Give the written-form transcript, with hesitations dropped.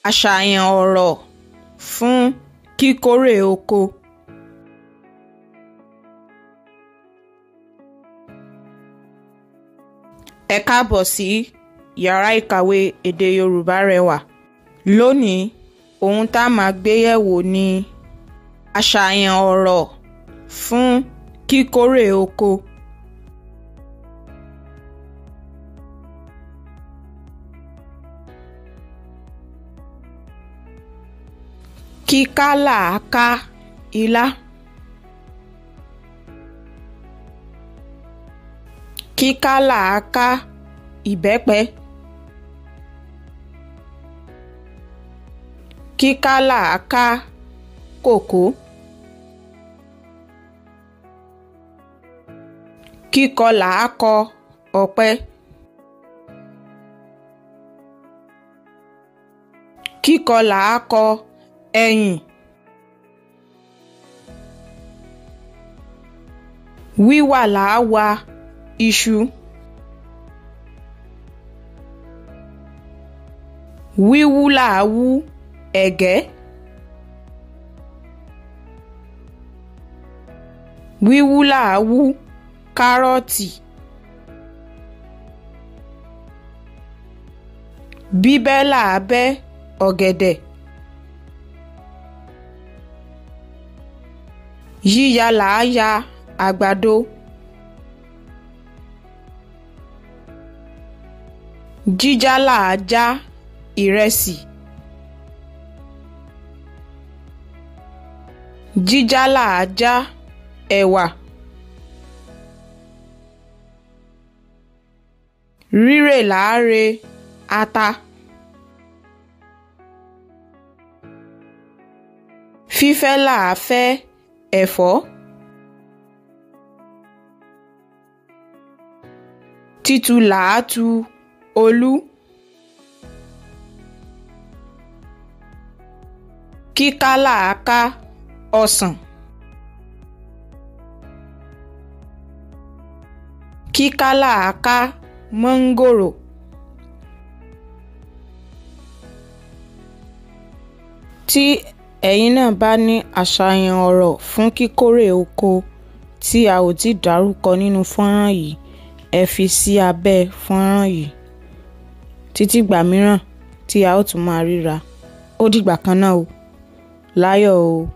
Àṣàyàn ọ̀rọ̀ fún kíkórè oko. Ẹ káàbọ̀ sí yàrá ìkàwé èdè Yorùbá Rẹwà. Lónìí, ohun tá a máa gbé yẹ̀wò ni àṣàyàn ọ̀rọ̀ fún kíkórè oko. Kíká làá ká ilá. Kíká làá ká ìbẹ́pẹ. Kíká làá ká kòkó. Kíkọ làá kọ ọ̀pẹ. Kíkọ làá kọ ẹyìn. Wíwà làá wa iṣu. Wíwú làá wú ẹ̀gẹ́. Wíwú làá wú kárọ̀tì. Bíbẹ́ làá bẹ́ ọ̀gẹ̀dẹ̀. Yíya làá ya àgbàdo. Jíjá làá já ìrẹsì. Jíjá làá já ẹ̀wà. Rírè làá re ata. Fífẹ́ làá fẹ́ ẹ̀fọ́. Títú làá tu olú. Kíká làá ká ọsàn. Kíká làá ká mọ́ngòrò. Tí ẹ̀yin náà bá ní àṣàyàn ọ̀rọ̀ fún kíkórè oko tí a ò tíì dárúkọ nínú fọ́nrán yìí, ẹ fi sí abẹ́ fọ́nrán yìí. Títí ìgbà mìíràn tí a ó tún máa ríra, ó dìgbà kan náà o. Láyọ̀ o.